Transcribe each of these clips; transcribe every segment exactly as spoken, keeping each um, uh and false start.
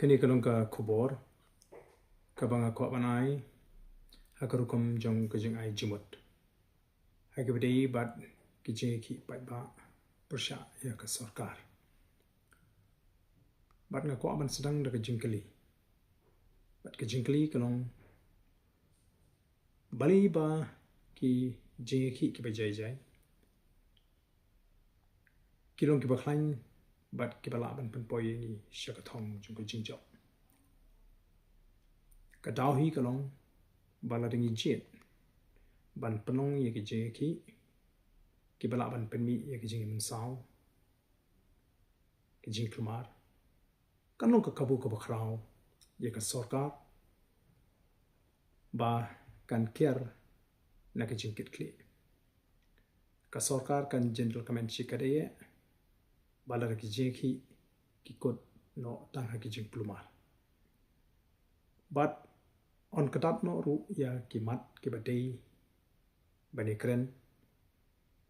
Kane ka long ka khubor kaba nga kwah ban ai ha ka rukom jong ka jingai jingmut ha kaba dei bad ki jingïakhih paidbah pyrshah ïa ka sorkar. Bad nga kwah ban sdang da ka jingkylli. Bad ka jingkylli ka long, balei ba ki jingïakhih kiba jai jai ki long kiba khlaiñ bad kiba lah ban pynpoi ïa ngi sha ka thong jong ka jingjop? Ka daw hi ka long ba lada ngi jied ban pynlong ïa ki jingïakhih kiba lah ban pynmih ïa ki jingmynsaw, ki jingkulmar, kan long ka kabu kaba khraw ïa ka sorkar ba kan kiar na ka jingkitkhlieh. Ka sorkar kan jin donkam shikaddei ba lada ki jingïakhih ki kut noh tang ha ki jingkulmar. Bad yn kdap noh ruh ïa ki mat kiba dei ban ïakren,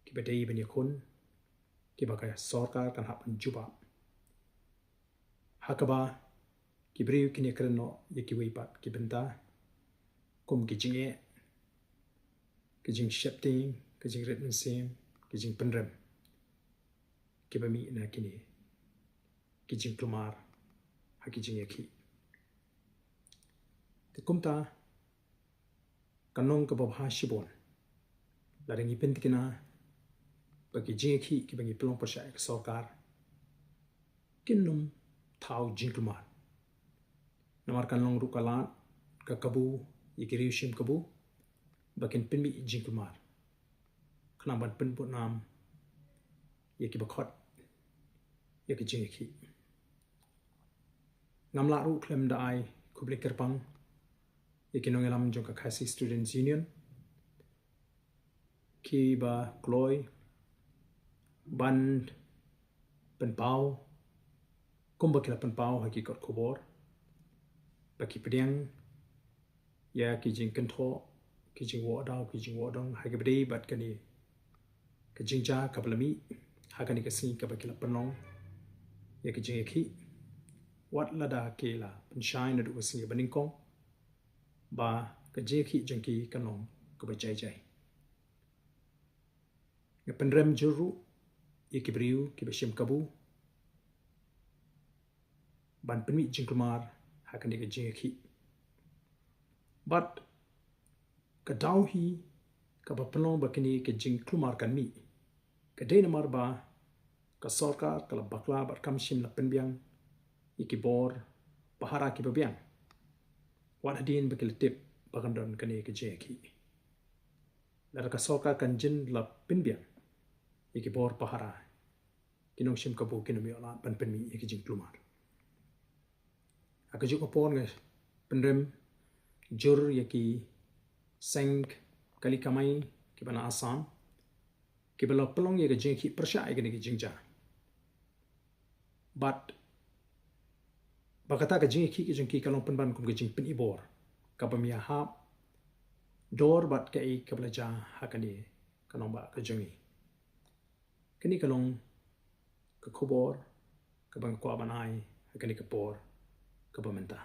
kiba dei ban ïakhun, kiba ka sorkar kan hap ban jubab. Ha kaba ki briew kin ïakren noh ïa kiwei pat ki bynta, kum ki jingeh, ki jingsheptieng, ki jingrit mynsiem, ki jingpynrem kiba mih na kine ki jingkulmar ha ki jingïakhih. Te kumta, kan long kaba bha shibun lada ngi pyntikna ba ki jingïakhih kiba ngi pynlong pyrshah ïa ka sorkar kin ym thaw jingkulmar. Namar kan long ruh ka lad ka kabu ïa ki riew shim kabu ba kin pynmih jingkulmar khnang ban pynbud nam ïa kiba khot ïa ki jingïakhih. Ngam lah ruh khlem da ai khublei kyrpang ïa ki nongïalam jong ka Khasi Students Union kiba kloi ban pynpaw kumba ki la pynpaw ha ki kot khubor ba ki pdiang ïa ki jingkynthoh, ki jingwoh daw, ki jingwoh dong ha kaba dei bad kane ka jingjia kaba la mih ha kane ka sngi kaba ki la pynlong ïa ki jingïakhih, wat lada ki la pynshai naduh ka sngi ba nyngkong ba ka jingïakhih jong ki kan long kaba jai jai. Nga pynrem jur ruh ïa ki briew kiba shim kabu ban pynmih jingkulmar ha kane ka jingïakhih. Bad ka daw hi kaba pynlong ba kane ka jingkulmar kan mih ka dei namar ba ka sorkar ka la bakla bad kam shym la pynbiang ïa ki bor pahara kiba biang, wat hadien ba ki la tip ba kan don kane ka jingïakhih. Lada ka sorkar kan jin la pynbiang ïa ki bor pahara, ki nongshim kabu kin ym ïoh lad ban pynmih ïa ki jingkulmar. Ha kajuh ka por nga pynrem jur ïa ki seng kali kamai kiba na Assam kiba la pynlong ïa ka jingïakhih pyrshah ïa kane ka jingjia. Bad ba kata ka jingïakhih ka jong ki ka long pynban kum ka jingpynibor kaba ym ïahap dor bad kaei kaba la jia ha kane ka nongbah ka jong ngi. Kane ka long ka khubor kaba nga kwah ban ai ha kane ka por kaba mynta.